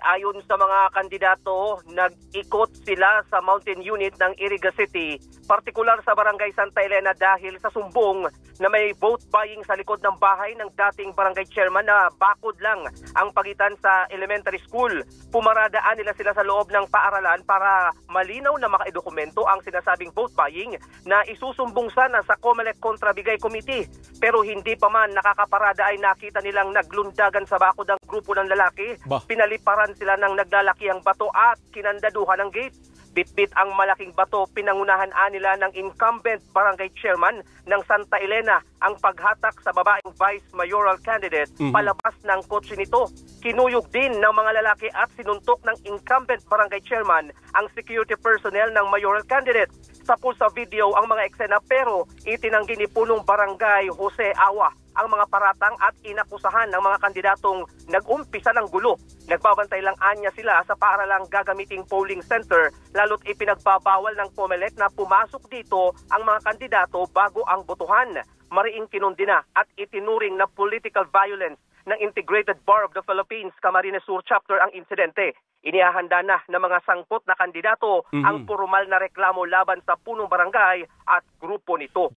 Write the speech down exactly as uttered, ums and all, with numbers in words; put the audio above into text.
Ayon sa mga kandidato, nag-ikot sila sa mountain unit ng Iriga City, partikular sa Barangay Santa Elena dahil sa sumbong na may vote buying sa likod ng bahay ng dating barangay chairman na bakod lang ang pagitan sa elementary school. Pumaradaan nila sila sa loob ng paaralan para malinaw na makaidokumento ang sinasabing vote buying na isusumbong sana sa COMELEC kontra Bigay Committee. Pero hindi pa man nakakaparada ay nakita nilang naglundagan sa bakod ang grupo ng lalaki. Bah. Pinaliparan sila ng naglalakihang bato at kinandaduhan ng gate. Bitbit ang malaking bato, pinangunahan anila ng incumbent barangay chairman ng Santa Elena ang paghatak sa babaeng vice mayoral candidate Mhm. palabas ng kotse nito. Kinuyog din ng mga lalaki at sinuntok ng incumbent barangay chairman ang security personnel ng mayoral candidate. Sapul sa video ang mga eksena, pero itinanggi ni Punong Barangay Jose Awa ang mga paratang at inakusahan ng mga kandidatong nag-umpisa ng gulo. Nagbabantay lang anya sila sa paaralang gagamiting polling center, lalo't ipinagbabawal ng COMELEC na pumasok dito ang mga kandidato bago ang botohan. Mariing kinondena at itinuring na political violence ng Integrated Bar of the Philippines Camarines Sur Chapter ang insidente. Inihahanda na ng mga sangkot na kandidato Mhm. ang pormal na reklamo laban sa punong barangay at grupo nito.